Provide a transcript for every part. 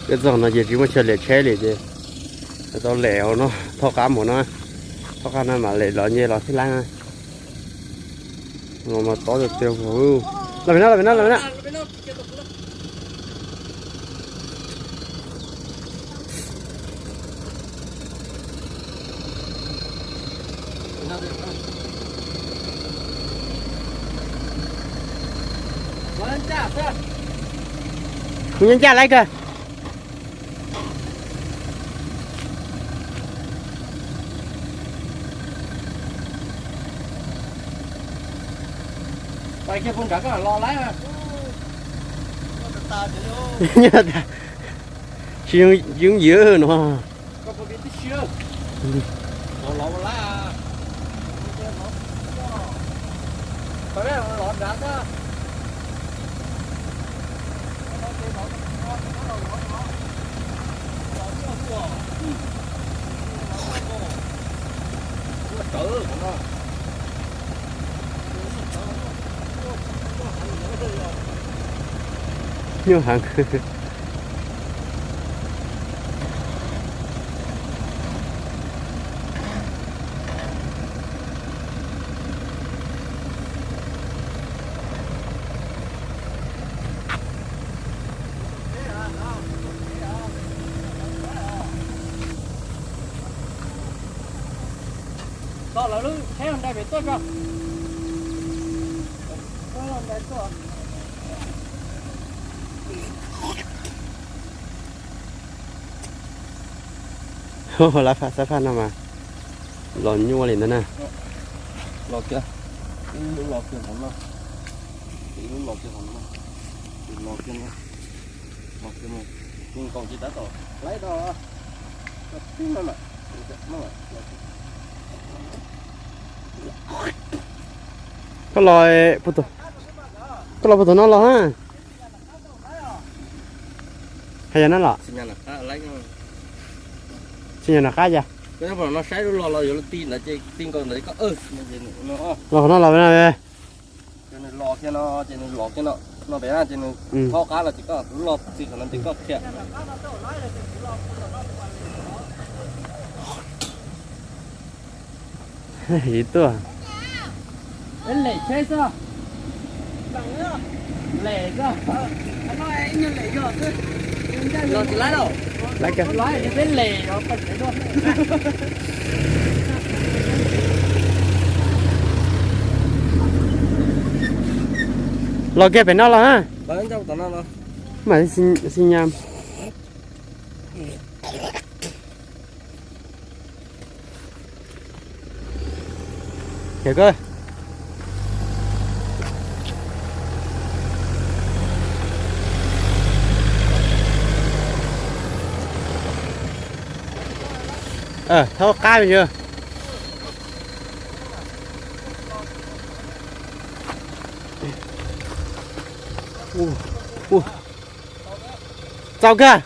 Peb txog no ces tsis muaj chaw lem tsheb li ces tau lem no, thaub qab mus no, thaub qab no mam lem los nce los thiab lawm. Los mas tob tiag tiag. Los pem no, los pem no, los pem no. Kuv nyob ncaj lawm kawg. Tsis yooj yim no. Nyuaj heev. Tso lawv lub tsheb nrai pem tuaj tso. Lawv fab xab fab no mas los nyuaj li ntawd na. Los kiag, ib lub los kiag hauv no, ib lub los kiag hauv no, los kiag no, los kiag no, nkaus ces tab tom laib tau. Koj los, koj los puag tom no los na. Hais yog na los? Tsis yog nram qab yog. No saib lub los los yuav luag ti ntawd ces ti nkaus ntawd koj. Los qhov no los pem no. Ces nws los kiag no, ces nws los kiag no, no pem na, ces nws thaub qab los ces koj lub los txij qhov no ces koj qhia. Tuaj. Lem tsheb xwb. Lem xwb. Los tsis laib lauj. Laib kawg. Laib peb lem os, peb lem. Los kiag pem no los na. Mam xi nyas. Ces koj thaub qab yog. Txaus kawg.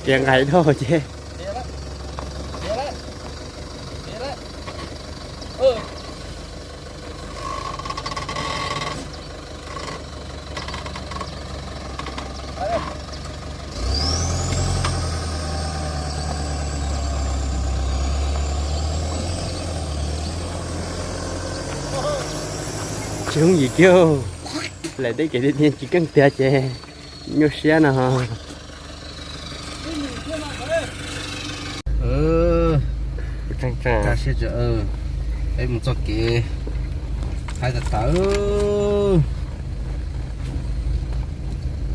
Tias nqaim dhau ces. Tsis yooj yim kiag, lawm tej kev tiag tiag tsis keej tiag ces nyuaj siab no. Peb mus txoj kev haib tas tas.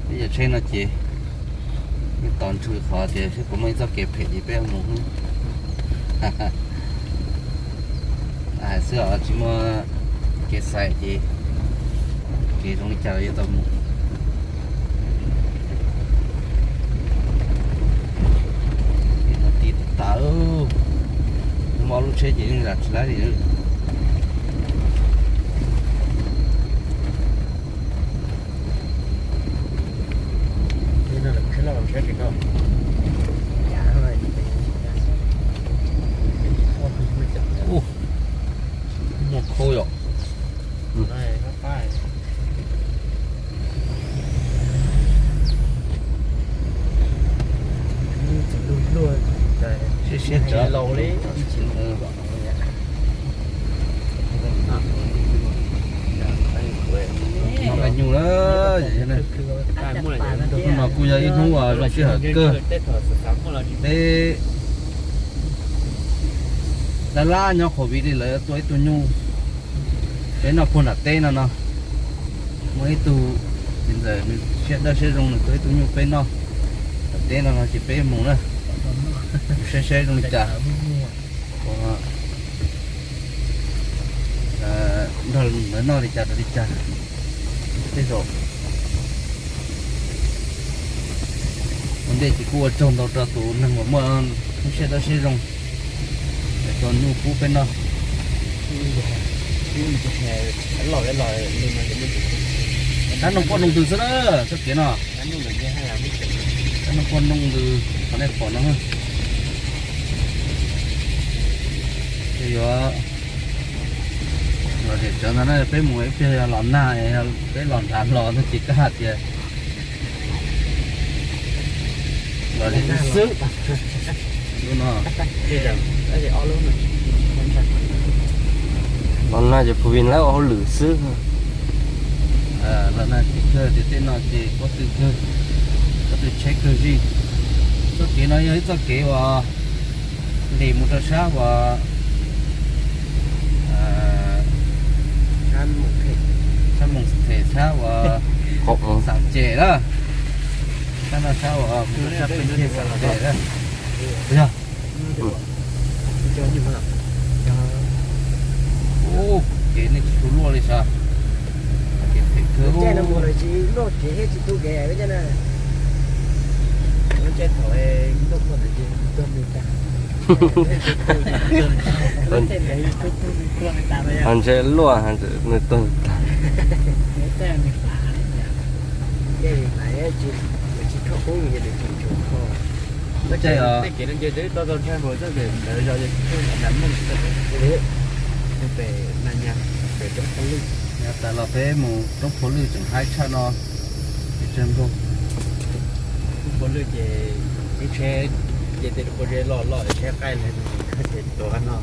Peb yog tsheb no ces yeej tos nrhw qhov tias seb puas muaj ib txoj kev phem ces peb mus. Hais xwb os, tsis muaj kev xaiv ces kev zoo li cas los yuav tau mus. Kev no ti tas tas, muaj ob lub tsheb ces yeej zam tsis laib li. Ua, muaj Khub yom. Siab siab tsawv. Noj nqaij nyuj na. Hnub no kuj yog ib hnub uas zoo sij hawm kawg. Peb lab lab nyob qhov viv li lawv tua ib tug nyuj peb noj puag nram teb no no. Muaj ib tug txiv ntxawm nws siab dawb siab zoo nws tua ib tug nyuj peb noj nram teb no no ces peb mus na, saib saib zoo li cas. Nrog lawv noj li cas rau li cas. Tej zaum ua ntej ces kuj ua tsaug ntau rau tus neeg uas muaj lub siab dawb siab zoo, tua nyuj pub peb noj. Rab noog poj noog ntws xwb na, txoj kev no. Rab noog poj noog ntws qhov nej pom no. Ces yuav los zem tsawv ntag na, peb mus ib pliag yog los nag, peb los nrad los no ces koj hais tias los zem xwb. Lub no, los nag ces pus vin lawv ua hauj lwm xwb. Los nag ces kawg tias tej no ces pob tw kawg, pob tw tsheb kawg zij. Txoj kev no yog ib txoj kev uas nqis mus rau sab uas sab Moos Them, sab uas Xam Cem na. Sab no sab uas mus rau sab pem Xam Cem na. Yog. Ub, kev nej tsis tshua luaj li sav. Kev phem kawg. Ho ntshe luaj nws tuag tag. Tej kev no nce tau tau ntshai mus txoj kev ntawd zos pem na nyas, pem roob Phaj Lwj. Nyab tas los peb mus roob Phaj Lwj tseem haib tshaj no. Tsawg nkaus roob Phaj Lwj ces lub tsheb nce tej lub pob zeb loj loj tsheb qaij li no ces tuav no.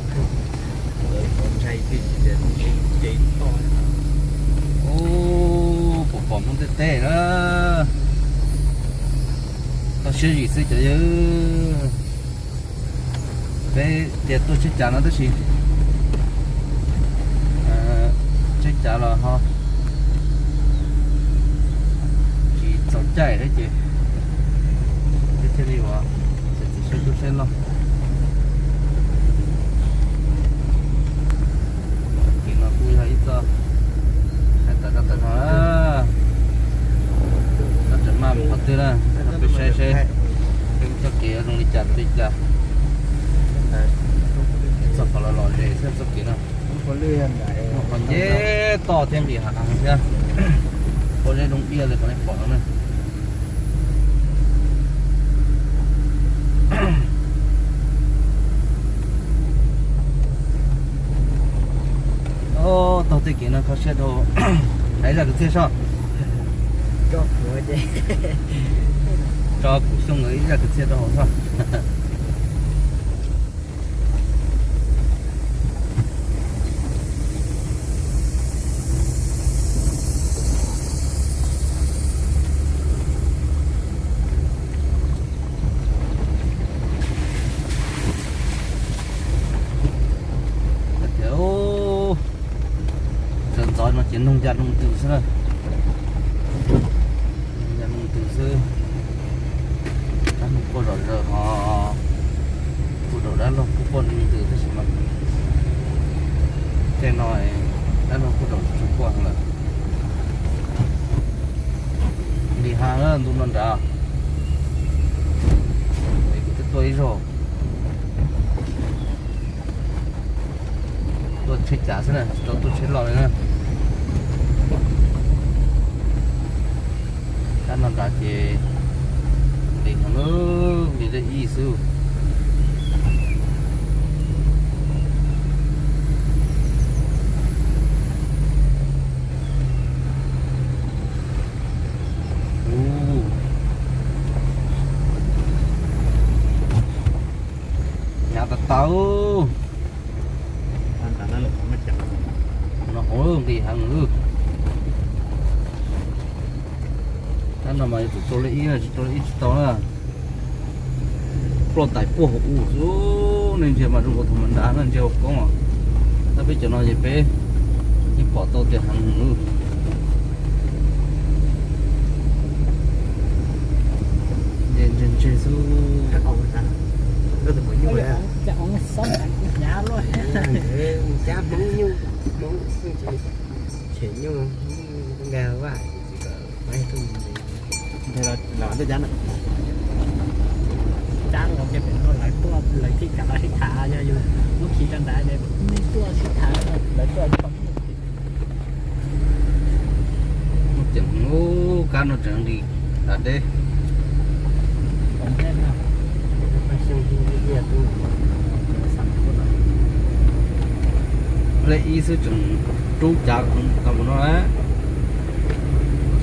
Ntshai twj ntshai ces toj. Ub, puas pom Hmoob tej teb na. Toj siab zim xwb cov yawg. Peb tias tuaj tsheb cav no tab sis tsheb cav los ho tsis txaus caij thiab ces peb thiaj li ua txiav txim siab tuaj tsheb loj. Kev no kuj yog ib txoj hais tas zog tas zog, koj tseem maj mus qhov twg na, peb saib seb txoj kev zoo li cas rau li cas. Txoj qhov los lom zem xwb txoj kev no. Muaj qhov nceb toj thiab nqis hav thiab, pob zeb doob iab li qhov nej pom no na. Taug tej kev no kho siab rau, hais zaj kwv txhiaj soj. Tso kuv xyoo ib zaj kwv txhiaj rau hauv soj. Tias sawv ntxov no ces noog ya noog ntws xwb na. Noog ya noog ntws xwb. Dab noog quaj zom zaws ho kuj zaum dab laug kuj quaj ntws tab sis mas tej no dab laug kuj zaum tsis tshua quaj lawm. Nqis hav ntu no nrad, es kuv twb tuaj ib zaug. Tuaj tsheb cav xwb na, tsis tau tuaj tsheb loj li na. Sab no nrad ces nqis heev, nqis dej ib xwb. Nqis heev. Tab no mas yuav tsum rau lej ib, tsis rau lej ib tsis tau na. Ploj ntais puag hauv ub xwb, nej ntsia mas zoo nkaus thaum mas nrad no ntsia hauv koob os. Tab peb cov no ces peb yeej pom tau tias heev heev. Ntse ntse xwb. Cab los ces pem no lawv tuaj, lawv thiaj kam los sib tham, yog yus muab khi rau nrad ces nej tuaj sib tham, lawv tuaj. Muaj ceem, ub, kab no tseem nqis tas deb. Lej ib xwb tseem rub cav tau mus no,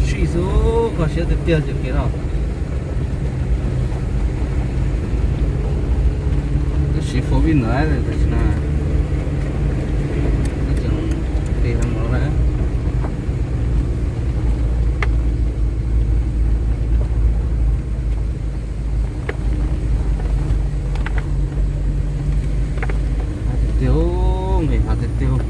sij xwb, kho siab tiag tiag cov kev no. Twb siv four wheel ntawd tam sim no, twb tseem nqis heev no na. Tiag, nqis heev tiag tiag.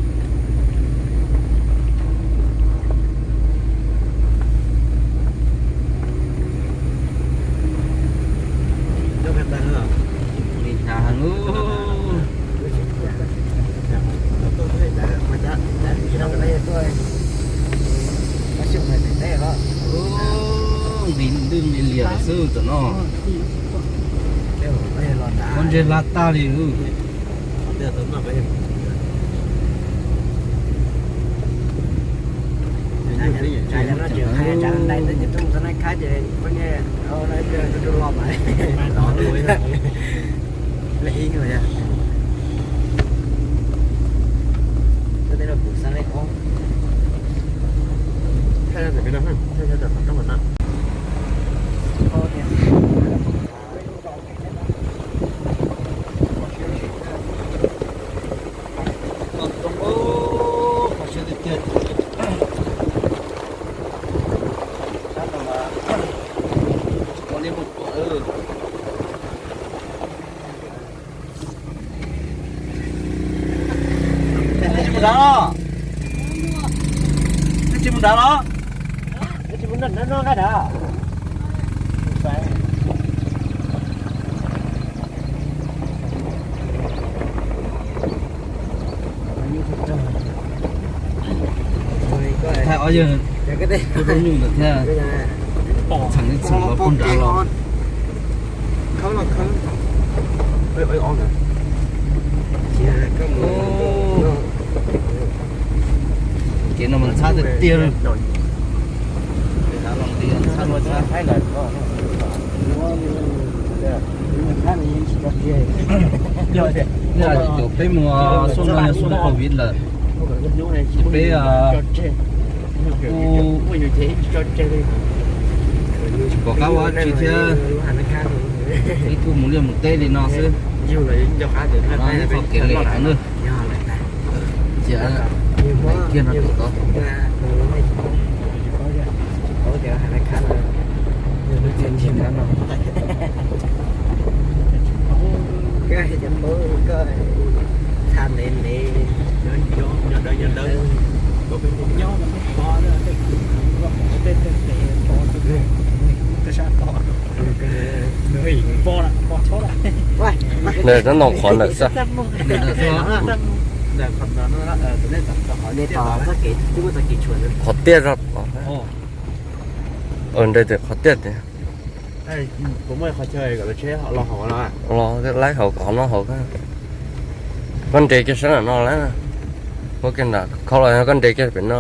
Nqis heev, nqis ntwj nqis liam xwb tam no. Pob ntseg hla tag li. Tsis mus nrad los? Tsis mus nrad no nqaij nrad. Thaij ob yawg kuj rub nyuj ntawd thiab, txheem ib txheem los puag nrad los. Kev no mas ntxhab tiag tiag li. Ntxhab ua ntxhab. Yog peb mus xyoo no yog xyoo covid lawm, ces peb kuj tsis pom qab ua dab tsi thiab, peb kuj mus liaj mus teb li no xwb. No yog qhov kev lem heev na. Cia kiag no tus tod. Nws nyob qhov ntawm xwb. Qhov tiaj zog. Nws tias qhov tiaj tiag. Los laib hauv qhov no hauv. Koj nres kiag sab nram no lawm. Muab kiag nram khaub los koj nres kiag pem no.